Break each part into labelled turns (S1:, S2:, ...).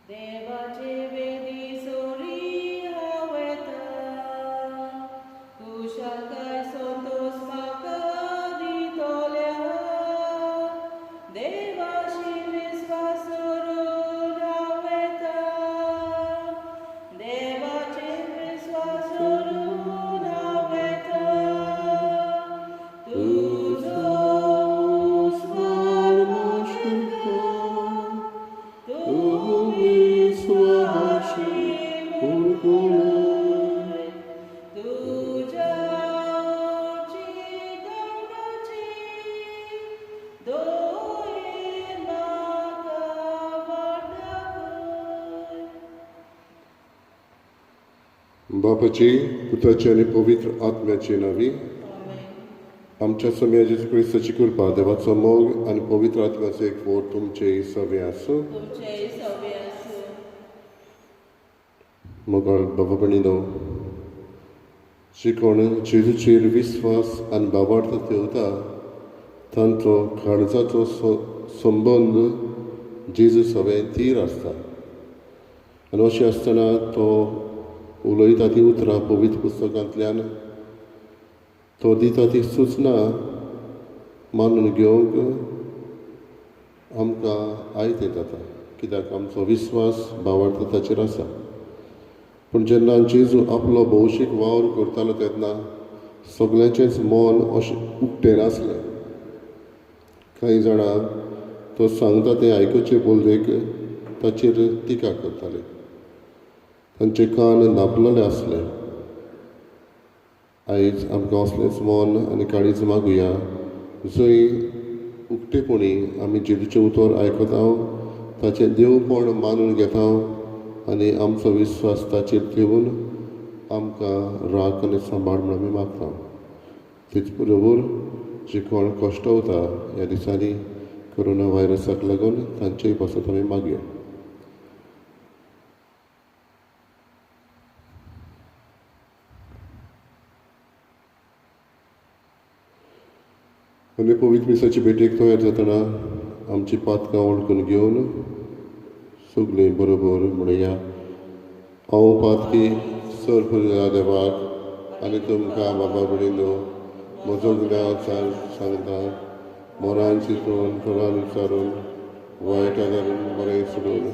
S1: देवाचे वेदी सोरी हांव येता, खुशालकाय संतोस म्हाका दितोल्या. देवाशी विस्वास दवरून हांव येता, देवाचे विस्वास दवरून हांव येता. तुजो स्वर म्हजें, तूं विस्वाशी उरकुळय, तुज्या चिंतनाची दोये म्हाका वाट दाखय.
S2: बापाची, पुताची आनी पवित्र आत्म्याची नांवी. आमच्या सोम्या जेजू क्रिस्ताची कृपा, देवाचो मोग आनी पवित्र आत्म्याचो एकवट तुमचे सवे आसूं.
S1: तुमचेय सवे आसूं.
S2: मोगाळ बाबा भयणीनो, जे कोण जेजूचेर विस्वास आनी भावार्थ ठेवता तांचो काळजाचो संबंद जेजू सवें थीर आसता आनी अशें आसतना तो उलयता ती उतरां पवित्र पुस्तकांतल्यान, तो दिता ती सुचना मानून घेवंक आमकां आयतें जाता, कित्याक आमचो विस्वास भावार्थ ताचेर आसा. पूण जेन्ना जेजू आपलो भौशीक वावर करतालो तेन्ना सगल्यांचेंच मन अशें उक्तें नासलें. कांय जाणां तो सांगता तें आयकुचे बोलरेक ताचेर टिका करताले, तांचे कान धांपलेले आसले. आयज आमकां असलेंच मन आनी काळीज मागुया, जंय उक्तेपणी आमी जेजूचें उतर आयकता, ताचें देवपण मानून घेता आनी आमचो विस्वास ताचेर ठेवून आमकां राख आनी सांबाळ म्हूण आमी मागता. तेच बरोबर जे कोण कश्टवता ह्या दिसांनी कोरोना व्हायरसाक लागून तांचेय पासत आमी मागया. आनी पवित्र मिसाची भेटेक तयार जातना आमची पातकां वळखून घेवन सगळीं बरोबर म्हणया. हांव पातकी सर्व देवाक आनी तुमकां बाबा भयणीनो म्हजो गुन्यांव सांगता. मनान चिंतून, तोंडान विचारून, वायट आदारून बरें सोडून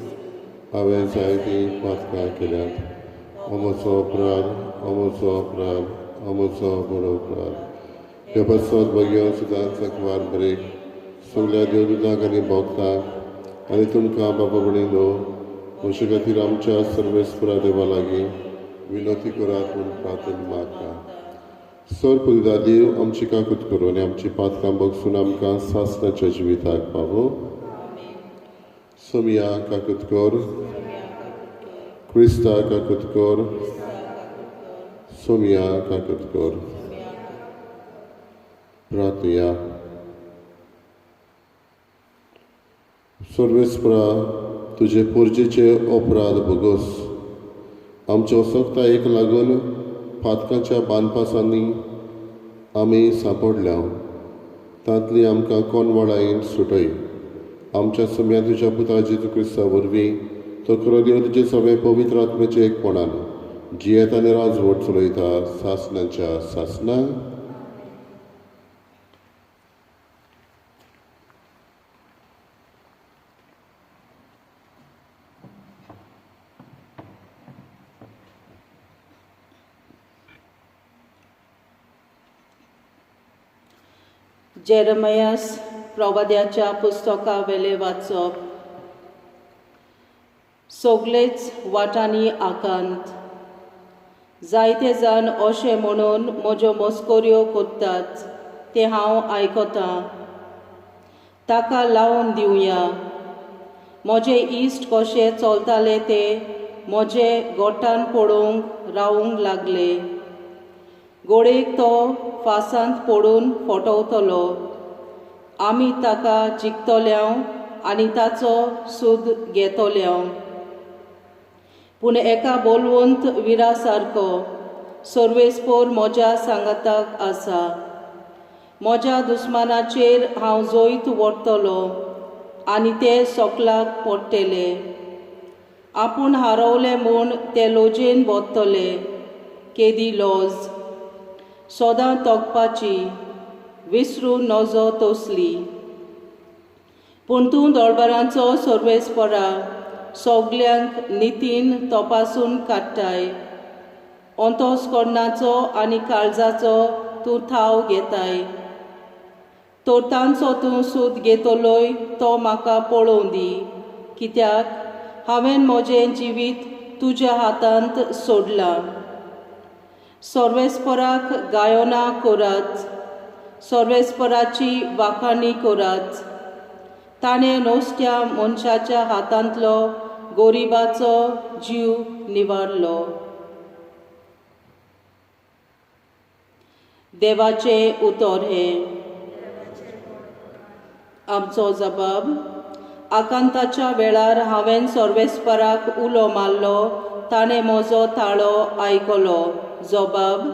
S2: हांवें जायतीं पातकां केल्यात. अमचो अपराध, अमचो अपराध, अमचो बरो अपराध. ह्या पासत भगयां सुद्दां सकवार बरेक सगल्या देवदूतांक आनी भोगतांक आनी तुमकां बाबा भयणीनो म्हजे खातीर आमच्या सर्वेस्परा देवा लागीं विनवती करात म्हूण प्रार्थना मागता. सर पुलदा देव आमची काकूत करूं आनी आमची पातकां बगसून आमकां सासणाच्या जिविताक पावो. सोमिया काकूत कर, क्रिस्ता काकूत कर, सोमिया काकूत कर. प्रार्थया. सर्वेस्परा, तुजे पुर्जेचे अपराध भोगोस. आमच्या असक्तायेक लागून पातकांच्या बांदपासांनी आमी सांपडल्या, तांतली आमकां कोनवाळायेन सुटय. आमच्या सम्या तुज्या पुता जेजू क्रिस्ता वरवीं, तो खरो देव तुजे सगळे पवित्र आत्म्याचे एकपणान जियेत आनी राजवट चलयता सासणाच्या सासणां.
S1: जेरमयास प्रवाद्याच्या पुस्तका वेले वाचप. सगळेच वाटांनी आकांत. जायते जाण अशें म्हणून म्हज्यो मस्कऱ्यो करतात तें हांव आयकतां. ताका लावन दिवया. म्हजे इश्ट कशे चलताले ते म्हजे गोठान पळोवंक रावूंक लागले. गोडेक तो फासांत पडून फटवतलो. आमी ताका जिखतल्या आनी ताचो सूद घेतल्या. पूण एका बोलवंत विरा सारको सर्वेस्पोर म्हज्या सांगाताक आसा. म्हज्या दुस्मानाचेर हांव जैत व्हरतलो आनी ते सोकलाक पडटले. आपूण हारवले म्हूण ते लोजेन बोत्तले केदी लॉज सदां तोखपाची विसरूं नजो तसली. पूण तूं दळबरांचो सर्वेस्परा सगल्यांक नितीन तपासून काडटाय. अंतस्कर्णाचो आनी काळजाचो तूं थाव घेताय. तर तांचो तूं सूद घेतलोय तो म्हाका पळोवं दी, कित्याक हांवें म्हजें जिवीत तुज्या हातांत सोडलां. सर्वेस्पराक गायनां करात, सर्वेस्पराची वाखाणी करात. ताणें नोसत्या मनशाच्या हातांतलो गरिबाचो जीव निवारलो. देवाचें उतर हें. आमचो जबाब. आकांताच्या वेळार हांवें सर्वेस्पराक उलो मारलो, ताणें म्हजो ताळो आयकलो. जबाब.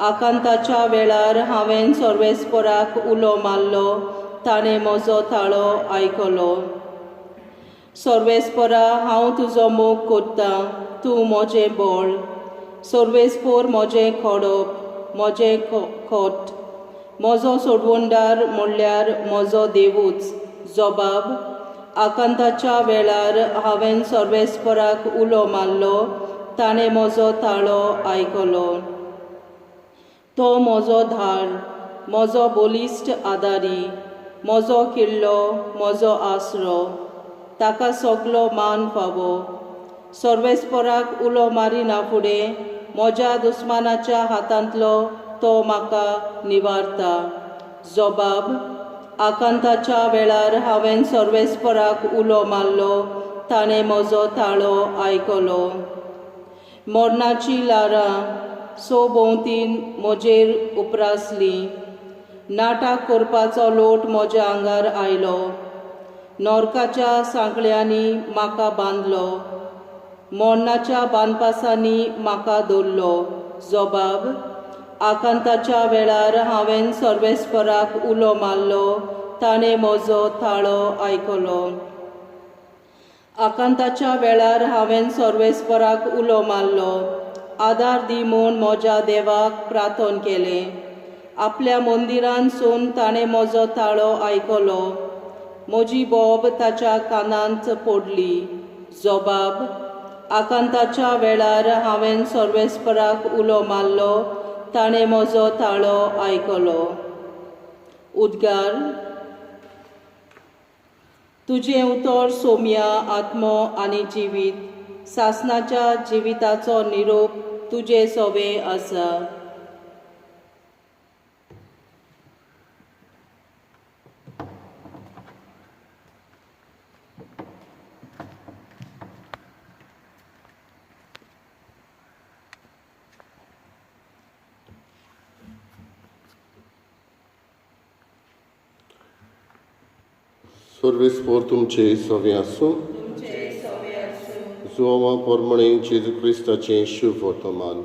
S1: आकांताच्या वेळार हांवें सर्वेस्पराक उलो मारलो, ताणें म्हजो ताळो आयकलो. सर्वेस्परा, हांव तुजो मोग करतां, तूं म्हजें बळ. सर्वेस्पोर म्हजें खडप, म्हजें खोट, म्हजो सोडवणदार म्हणल्यार म्हजो देवूच. जबाब. आकांताच्या वेळार हांवें सर्वेस्पराक उलो मारलो, ताणें म्हजो ताळो आयकलो. तो म्हजो धार, म्हजो बलिश्ट आदारी, म्हजो किल्लो, म्हजो आसरो, ताका सगलो मान फावो. सर्वेस्पराक उलो मारिना फुडें म्हज्या दुस्मानाच्या हातांतलो तो म्हाका निवारता. जबाब. आकांताच्या वेळार हांवें सर्वेस्पराक उलो मारलो, ताणें म्हजो ताळो आयकलो. मरणाची ल्हारां सभोंवतीन म्हजेर उप्रासलीं. नाटक करपाचो लोट म्हज्या आंगार आयलो. नरकाच्या सांकळ्यांनी म्हाका बांदलो, मरणाच्या बांदपासांनी म्हाका दवरलो. जबाब. आकांताच्या वेळार हांवें सर्वेस्पराक उलो मारलो, ताणें म्हजो ताळो आयकलो. आकांताच्या वेळार हांवें सर्वेस्पराक उलो मारलो, आदार दी म्हूण म्हज्या देवाक प्रार्थन केलें. आपल्या मंदिरांतसून ताणें म्हजो ताळो आयकलो. म्हजी बोब ताच्या कानांत पडली. जबाब. आकांताच्या वेळार हांवें सर्वेस्पराक उलो मारलो, ताणें म्हजो ताळो आयकलो. उद्गार. तुजें उतर सोम्या आत्मो आनी जिवीत, सासणाच्या जिविताचो निरोप तुजे सोवे आसा.
S2: सर्वेस्पोर तुमचे सवे आसूं. जुवां पोरमणे जेजू क्रिस्ताचें शुभ वर्तमान.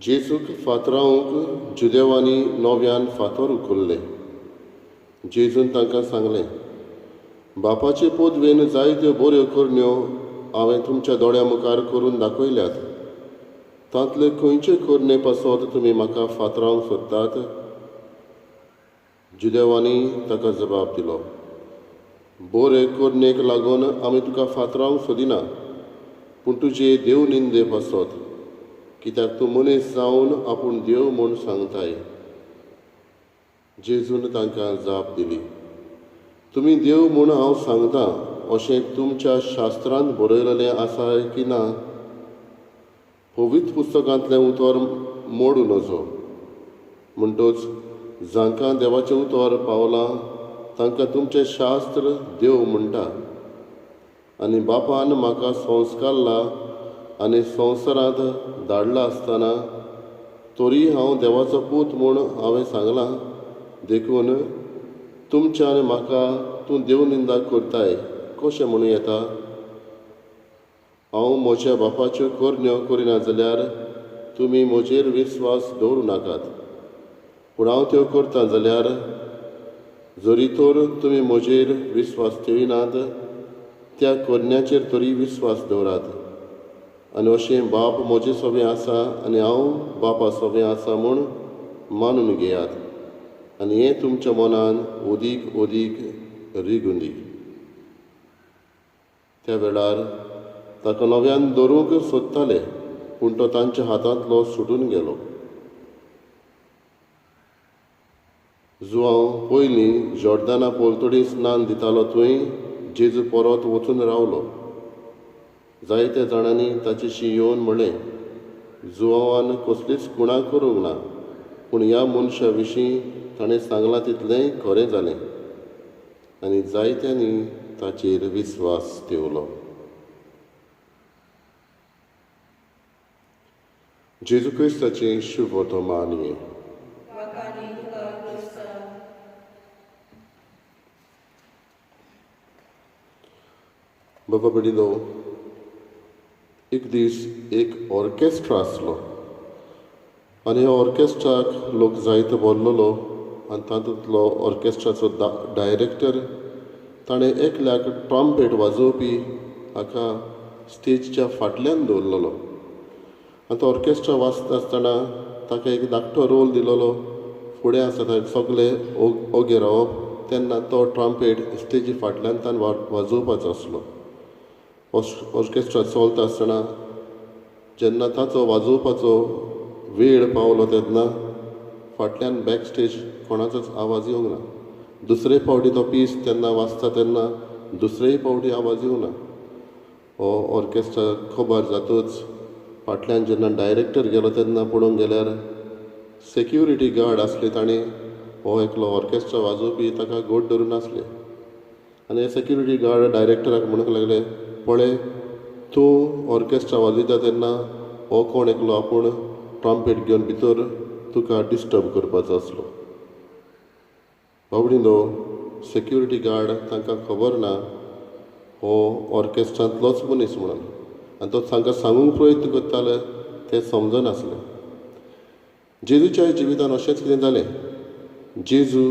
S2: जेजूक फातरावंक जुदेवांनी नव्यान फातर उखल्ले. जेजून तांकां सांगलें, बापाचे पदवेन जायत्यो बऱ्यो करण्यो हांवें तुमच्या दोळ्यां मुखार करून दाखयल्यात. तांतले खंयचे करणे पासत तुमी म्हाका फातरावंक सोदतात? जुदेवांनी ताका जबाब दिलो, बरे करणेक लागून आमी तुका फातरावंक सोदिना, पूण तुजे देव निंदे पासत, कित्याक तूं मनीस जावन आपूण देव म्हूण सांगताय. जेजून तांकां जाप दिली, तुमी देव म्हूण हांव सांगतां अशें तुमच्या शास्त्रांत बरयलेलें आसा की ना? पवित्र पुस्तकांतलें उतर मोडूं नजो. म्हणटच जांकां देवाचें उतर पावलां तांकां तुमचें शास्त्र देव म्हणटा. आनी बापान म्हाका संस्कारला आनी संवसारांत धाडला आसतना तरी हांव देवाचो पूत म्हूण हांवें सांगलां, देखून तुमच्यान म्हाका तूं देव निंदा करताय कशें म्हणूं येता? हांव म्हज्या बापाच्यो करण्यो करिना जाल्यार तुमी म्हजेर विस्वास दवरूं नाकात, पूण हांव त्यो करता जाल्यार जरी तर तुमी म्हजेर विस्वास ठेविनात त्या करण्याचेर तरी विस्वास दवरात. आनी अशें बाप म्हजे सोबें आसा आनी हांव बापा सोबें आसा म्हूण मानून घेयात, आनी हें तुमच्या मनान ओदीक ओदीक रिगून दी. त्या वेळार ताका नव्यान धरूंक सोदताले, पूण तो तांच्या हातांतलो सुटून गेलो. जुआंव पयलीं जॉर्दाना पलतडी स्नान दितालो थंय जेजू परत वचून रावलो. जायत्या जाणांनी ताचेशी येवन म्हणलें, जुआंवान कसलीच खुणा करूंक ना, पूण ह्या मनशा विशीं ताणें सांगलां तितलेंय खरें जालें. आनी जायत्यांनी ताचेर विस्वास ठेवलो. जेजू क्रिस्ताचें शुभ वर्तमान. बाबा भयणीनो, एक दीस एक ऑर्केस्ट्रा आसलो आनी ह्या ऑर्केस्ट्राक लोक जायतो भरलेलो आनी तातूंतलो ऑर्केस्ट्राचो डायरेक्टर ताणें एकल्याक ट्रम्पेट वाजोवपी हाका स्टेजच्या फाटल्यान दवरलेलो. आनी तो ऑर्केस्ट्रा वाजता आसतना ताका एक धाकटो रोल दिलेलो, फुडें आसा सगळे ओगे रावप, तेन्ना तो ट्रम्पेट स्टेजी फाटल्यान ताणें वाजोवपाचो आसलो. ऑर्केस्ट्रा चलता आसतना जेन्ना ताचो वाजोवपाचो वेळ पावलो तेन्ना फाटल्यान बॅक स्टेज कोणाचोच आवाज येवंक ना. दुसरे फावटी तो पीस तेन्ना वाजता तेन्ना दुसरेय फावटी आवाज येवंक ना. हो ऑर्केस्ट्रा खबर जातच फाटल्यान जेन्ना डायरेक्टर गेलो तेन्ना पळोवंक गेल्यार सेक्युरिटी गार्ड आसले, ताणें हो एकलो ऑर्केस्ट्रा वाजोवपी ताका घट धरून आसले. आनी हे सेक्युरिटी गार्ड डायरेक्टराक म्हणूंक लागले, पळय तूं ऑर्केस्ट्रा वाजयता तेन्ना हो कोण एकलो आपूण ट्रम्पेट घेवन भितर तुका डिस्टर्ब करपाचो आसलो. बाबडीनो, सेक्युरिटी गार्ड तांकां खबर ना हो ऑर्केस्ट्रांतलोच मनीस म्हणून, आनी तो तांकां सांगूंक प्रयत्न करताले ते समजनासले. जेजूच्या जिवितान अशेंच कितें जालें. जेजू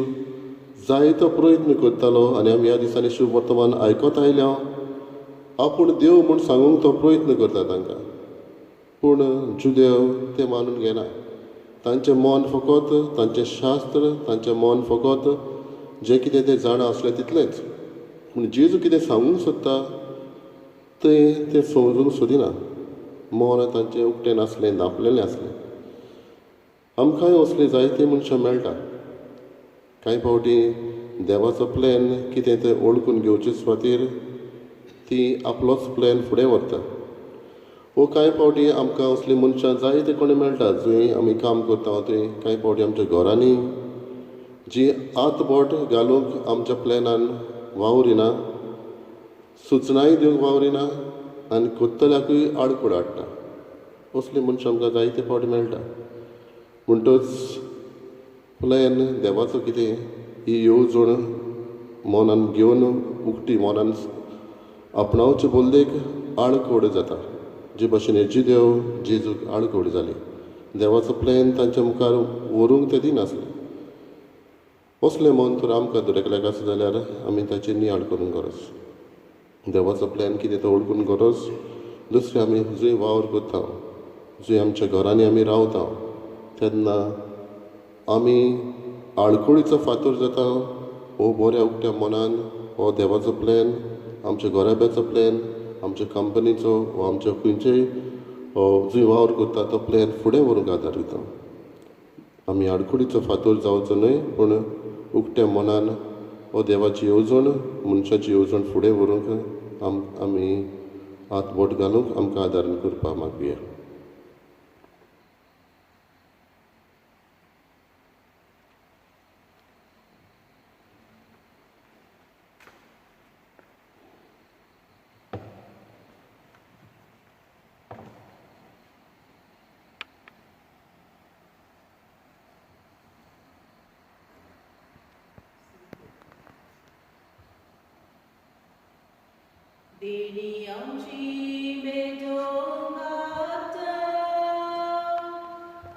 S2: जायतो प्रयत्न करतालो आनी आमी ह्या दिसांनी शुभ वर्तमान आयकत आयल्या, आपूण देव म्हूण सांगूंक तो प्रयत्न करता तांकां, पूण जुदेव ते मानून घेना. तांचें मन फकत तांचें शास्त्र, तांचें मन फकत जें कितें तें जाणा आसलें तितलेंच, पूण जेजू कितें सांगूंक सोदता तें तें समजूंक सोदिना. मन तांचें उक्तें नासलें, धांपलेलें आसलें. आमकांय असले जायते मनशां मेळटा. कांय फावटी देवाचो प्लॅन कितें तें वळखून घेवचे खातीर ती आपलोच प्लॅन फुडें व्हरता. वो कांय फावटी आमकां असलीं मनशां जायते कोणी मेळटा, जंय आमी काम करता थंय, कांय फावटी आमच्या घरांनी जी हात बोट घालूंक आमच्या प्लॅनान वावरिना, सुचनाय दिवंक वावरिना आनी कोत्तल्याकूय आडखळ हाडटा. असलीं मनशां आमकां जायते फावटी मेळटा. म्हणटच प्लॅन देवाचो कितें ही येवजण मनान घेवन उक्ती मनान आपणावचे बोल्लेक आडखळ जाता. जे भाशेन हेजी देव जेजूक आडखळ जाली, देवाचो प्लॅन तांच्या मुखार व्हरूंक ते दिनासले. असलें मन तर आमकां दरेकल्याक आसा जाल्यार आमी ताचेर नियाळ करूंक गरज, देवाचो प्लॅन कितें तो वळखूंक गरज. दुसरें, आमी जंय वावर करता, जंय आमच्या घरांनी आमी रावता तेन्ना आमी आडखळीचो फातर जाता. हो बऱ्या उक्त्या मनान हो देवाचो प्लॅन, आमच्या घराब्याचो प्लॅन, आमच्या कंपनीचो वा आमच्या खंयचेय जंय वावर करता तो प्लॅन फुडें व्हरूंक आदार दिता. आमी आडखळीचो फातर जावचो न्हय, पूण उक्त्या मनान हो देवाची येवजण, मनशाची येवजण फुडें व्हरूंक आमी हात बोट घालूंक आमकां आदार करपाक मागया.
S1: देणी आमची भेटोवंक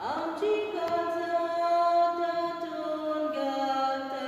S1: आमची काजां तातूंत घालता.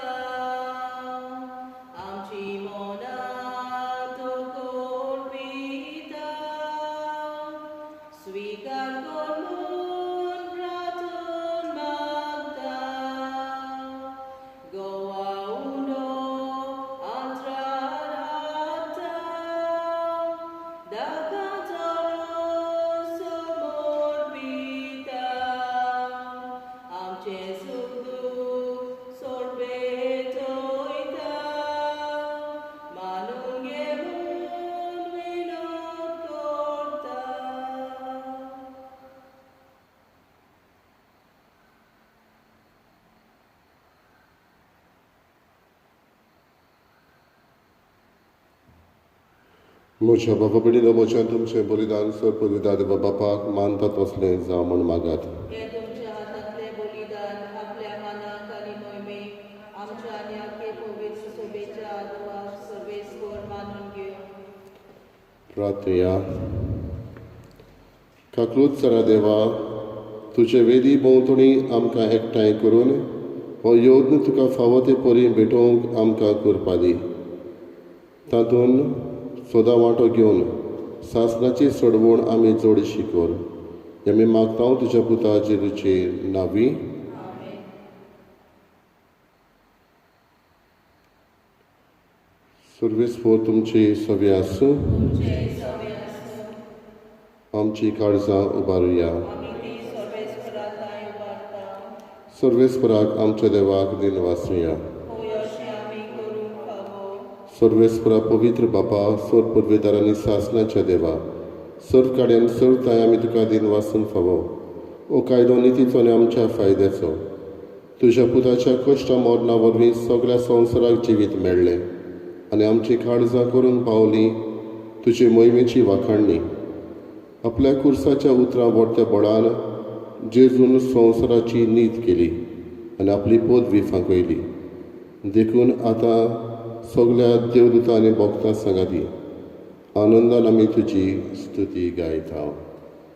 S1: सुख दुख सोड भेटयता, मानून घे म्हूण विनोद करता.
S2: म्हज्या बाबा भयणीनो, म्हज्या तुमचें बलिदान सर पवित्र देवा बापाक मानता तसलें जावं म्हूण मागात.
S1: हें तुमच्या हातांतलें बलिदान आपल्या मानाक आनी मोहिमेक आमच्या आनी आख्खे पवित्र सोबेच्या आदवाक सर्वेस्पर मानून घेवं.
S2: प्रार्थया. काकलूत सरा देवा, तुजे वेदी भोंवतणी आमकां एकठांय करून हो यत्न तुका फावो ते परी भेटोवंक आमकां करपा दी. तातूंत सदां वांटो घेवन सासणाची सोडवण आमी जोडशी कर. आमी मागता तुज्या पुता जेजूचे नांवी. सर्वेस्पर तुमचे सवे आसूं. आमची काळजां उबारुया. सर्वेस्पराक आमच्या देवाक दिन वाचुया. सर्वेस्परा पवित्र बापा, सोर पुर्वेदार आनी सासणाच्या देवा, सर्व काड्यान सर्व ताय आमी तुका दिन वाचूंक फावो. ओ कायदो नितीचो आनी आमच्या फायद्याचो. तुज्या पुताच्या कश्टा मरणा वरवीं सगळ्या संवसाराक जिवीत मेळ्ळें आनी आमची काळजां करूंक पावली तुजे मोहिमेची वाखाणणी. आपल्या कुर्साच्या उतरां व्हडत्या बळान जेजून संवसाराची नीत केली आनी आपली पदवी फांकयली. देखून आतां सगळ्या देवदूतां आनी भक्तां सांगाती आनंदान आमी तुजी स्तुती गायता.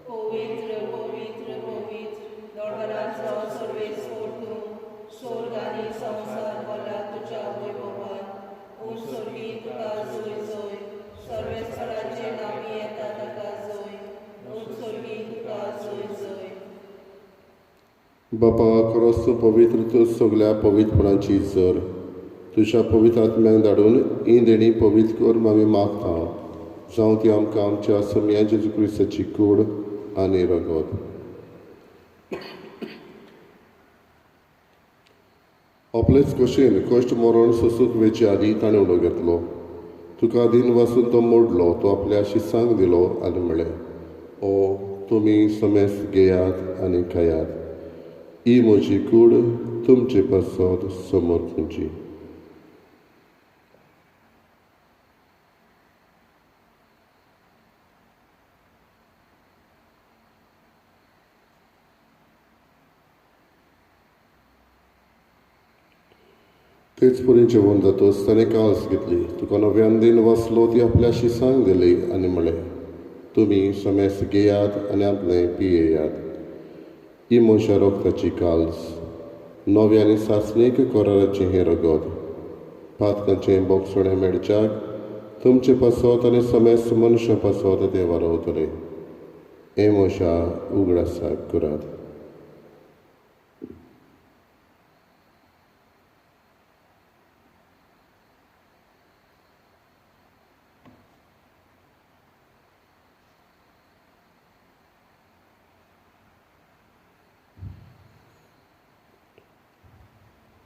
S1: पवित्र पवित्र पवित्र दरबाराचो सर्वेस्पर तूं, स्वर्ग आनी संवसार भरला तुज्या वैभवान. उंच स्वर्गी तुका जय जय, सर्वेस्पराचे नांवी येता ताका जय. उंच स्वर्गी तुका जय जय.
S2: बापा, खरोच तूं पवित्र, तूं सगळ्या पवित्रपणाची जर. तुज्या पवित्र आत्म्याक धाडून ही देणी पवित्र कर आमी मागता. जावं ती आमकां आमच्या सोमया जेजू क्रिस्ताची कूड आनी रगत. आपलेच कशेन कश्ट मरण सोसूंक वेचे आदीं ताणें उलो घेतलो. तुका दिन वासून तो मोडलो, तो आपल्या शिसांक दिलो आनी म्हळें, ओ तुमी समेस्त घेयात आनी खायात. ही म्हजी कूड तुमचे पासत समर्पूची. तेच परी जेवण जातच ताणें काल्स घेतली, तुका नव्यान दिन वाचलो, ती आपल्या शिसांक दिली आनी म्हळें, तुमी समेस्त घेयात आनी आपलें पियेयात. ही म्हज्या रगताची काल्स, नव्या आनी सासणीक कराराचें हें रगत. पातकांचें बोगसणें मेळच्याक तुमचे पासत आनी समेस्त मनशां पासत तें वारवतलें. हें म्हज्या उगडासाक करात.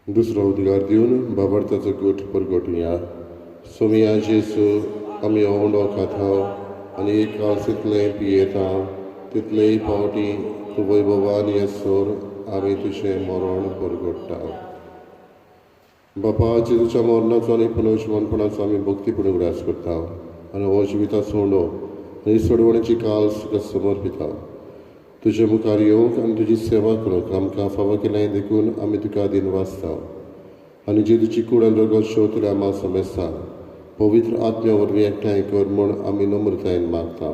S2: दुसरो उद्गार दिवन बाबर्ताचो गोठ परगटुया. सोमया जेजू, आमी हो उंडो खाता आनी एक काळसींतलें पियेता, तितलेय फावटी तूं वैभवान येसर आमी तुजें मरण परगट्टा. बापा, जेजूच्या मरणाचो आनी पुनर्जिवनपणाचो आमी भक्तीपूर्ण उगडास करता आनी हो जिविताचो उंडो आनी सोडवणेची काल्स तुका समर्पिता. तुजे मुखार येवंक आनी तुजी सेवा करूंक आमकां फावो केलें देखून आमी तुका दिन वाचता. आनी जेजूची कूड आनी रगत शेवतल्या आमा समेस्तांक पवित्र आत्म्या वरवीं एकठांय कर म्हूण आमी नम्रतायेन मागता.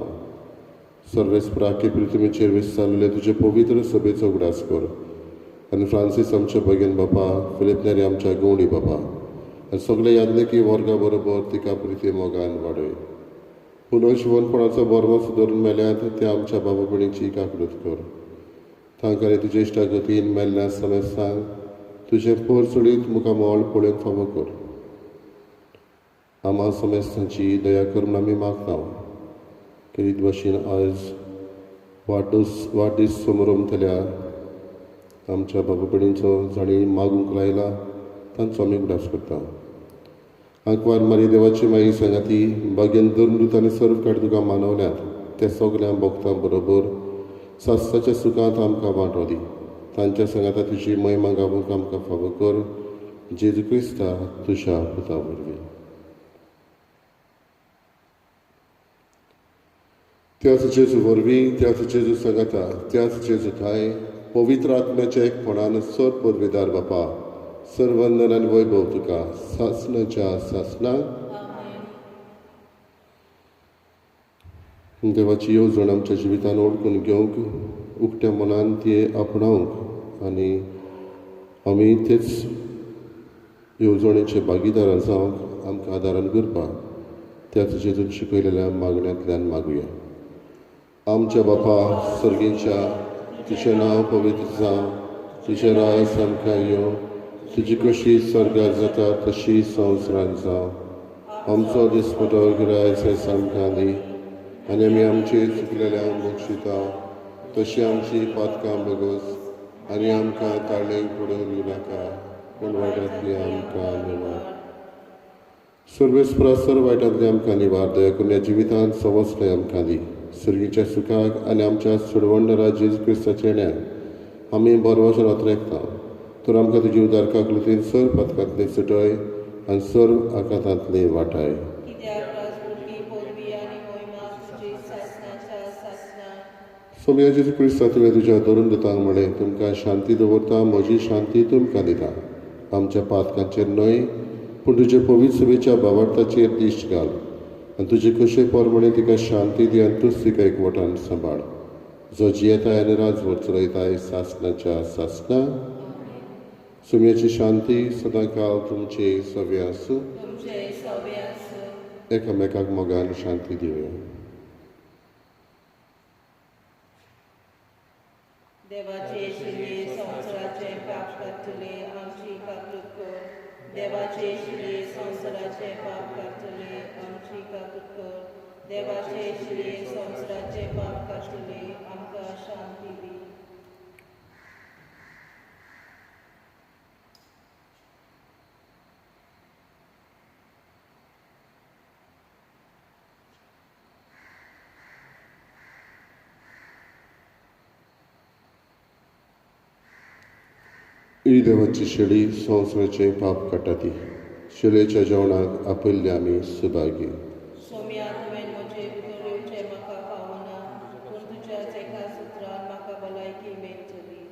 S2: सर्वेस्पराके पृथ्वीचेर विस्तारलेले तुजे पवित्र सभेचो उगडास कर आनी फ्रांसीस आमच्या भगीन बापा, फिलीप नेरी आमच्या गवंडी बापा आनी सगळे यादनिकी वर्गा बरोबर तिका प्रिती मोगान वाडय. पुनर्जिवनपणाचो बरमस धरून मेल्यात ते आमच्या बाबा भयणीची काकूत कर. तांकां तुजे इश्टागतीन मेल्ल्या समेस्तांक तुजें पोर चडीत मुखामळ पळोवंक फावो कर. आमा समेस्तांची दया कर म्हूण आमी मागता. केरीत भाशेन आयज वाडदीस समरंभतल्या आमच्या बाबा भयणींचो जांणी मागूंक लायला तांचो आमी उगडास करता. आंकवार मारी देवाची माई सांगाती बागेन धरून आनी सर्व काड तुका मानवल्यात त्या सगल्या भक्तां बरोबर सासणाच्या सुखांत आमकां वांटो दी. तांच्या सांगाता तुजी महिमा गावूंक आमकां फावो कर, जेजू क्रिस्ता तुज्या पुता वरवीं. त्याच जेजू वरवीं, त्याच जेजू सांगाता, त्याच जेजू ठांय पवित्र आत्म्याच्या एकपणान सर पदवेदार बापा सर्वंदन आनी वैभव तुका सासणाच्या सासणाक. देवाची येवजण आमच्या जिवितान ओळखून घेवंक, उकत्या मनान ती आपणावंक आनी आमी तेच येवजणेचे भागीदार जावंक आमकां आदारान करपाक त्याच जेजून शिकयलेल्या मागण्यांतल्यान मागुया. आमच्या बापा सर्गीच्या, तुजें नांव पवित्र जावं, तुजें राज आमकां येवं, तुजी कशी स्वर्गार जाता तशी संवसारांत जावं. आमचो दिसपटो गिरायस आमकां दी आनी आमी आमचे चुकलेल्यांक बक्षिता तशी आमची पातकां बगस आनी आमकां ताळेक पडून दिवं नाका, पूण वायटांतली आमकां निवार. सर्वेस्परा सर वायटांतली आमकां निवार. दया करून ह्या जिवितांत सवसले आमकां दी. सर्गीच्या सुखाक आनी आमच्या सोडवणदारा जेजू क्रिस्ताच्या येण्याक आमी बरवस रातरेकता. तर आमकां तुजी उदार काकलुतीन सर पातकांतली सुटय आनी सर आकांतांतली वाटाय. सोम्या जेजू क्रिस्ता, तुवें तुज्या धरून दितांक म्हळें, तुमकां शांती दवरता, म्हजी शांती तुमकां दिता. आमच्या पातकांचेर न्हय पूण तुजे पवित्र सभेच्या भावार्थाचेर दिश्ट घाल आनी तुजे कशे प्रमाणे तिका शांती दी आनी तूंच तिका एकवटान सांबाळ, जो जियेताय आनी राजवट चलयताय सासणाच्या सासणा. सुम्याची शांती सदांकाल तुमचे सवे आसूं. एकामेकाक मोगान शांती दिवया.
S1: देवाचे शिले संवसाराचे पाप काडटले आमची काकूत कर. देवाचे शिले संवसाराचे पाप काडटले आमची काकूत कर. देवाचे शिले संवसाराचे पाप काडटले आमकां शांती दी.
S2: ही देवाची शेळी संवसाराचें पाप काडटा ती. शेळयेच्या जेवणाक आपयल्ले आमी सुभागी.
S1: सोम्या, तुवें म्हजे भितर येवचें म्हाका फावना, पूण तुज्याच एका सुत्रान म्हाका भलायकी मेळटली.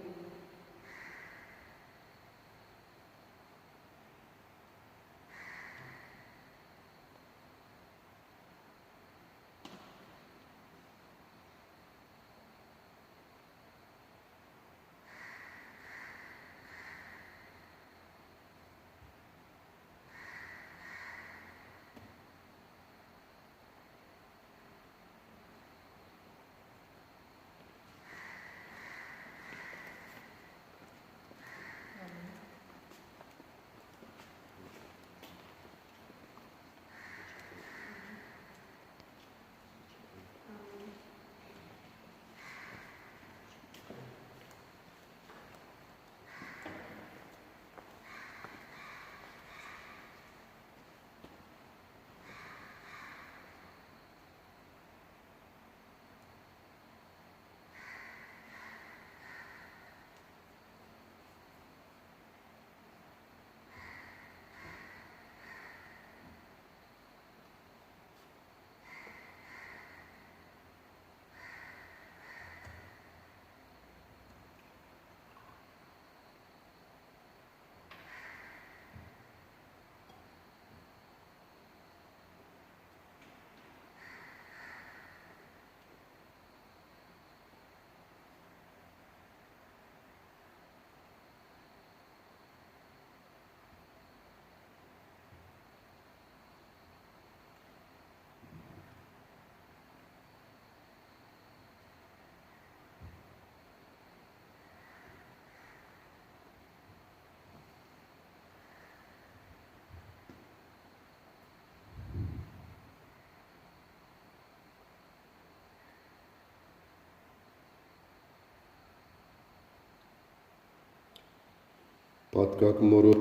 S2: पातकाक मरून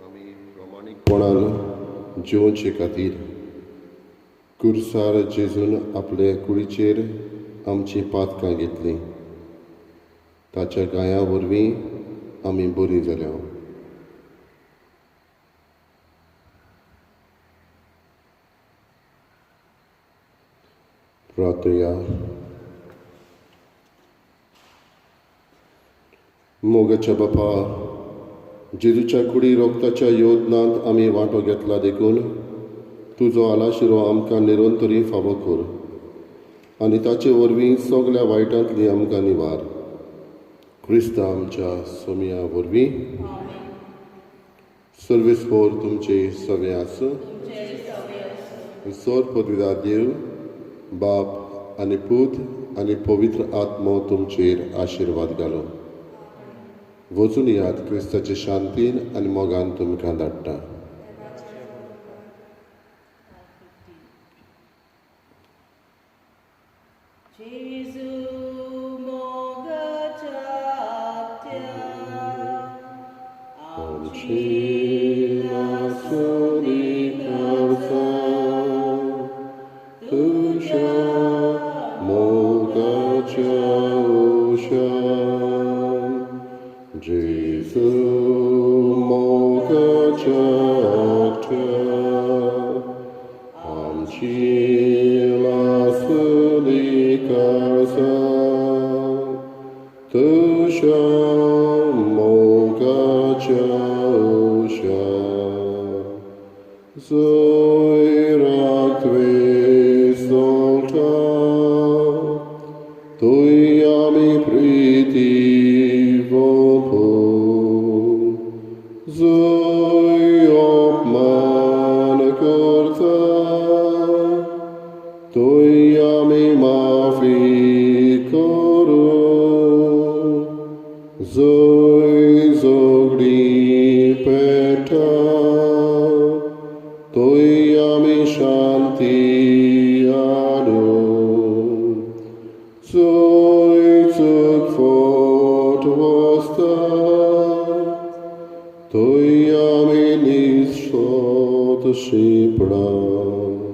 S2: आमी प्रमाणीकपणान जिवचे खातीर कुर्सार जेजून आपले कुडीचेर आमचीं पातकां घेतलीं. ताच्या गाया वरवीं आमी बरीं जाल्या. प्रार्थया. मोगाच्या बापा, जेजूच्या कुडी रोगताच्या योगदानांत आमी वांटो घेतला देखून तुजो आलाशिरो आमकां निरंतरी फावो कर आनी ताचे वरवीं सगल्या वायटांतली आमकां निवार. क्रिस्ता आमच्या सोमया वरवीं. सर्वीस फोर तुमचे सगळे आसूं. सर पदवीदार देव बाप आनी पूत आनी पवित्र आत्मो तुमचेर आशिर्वाद घालूं. वचून याद क्रिस्ताचे शांतीन आनी मोगान तुमकां धाडटा. Toyami nisot shipra.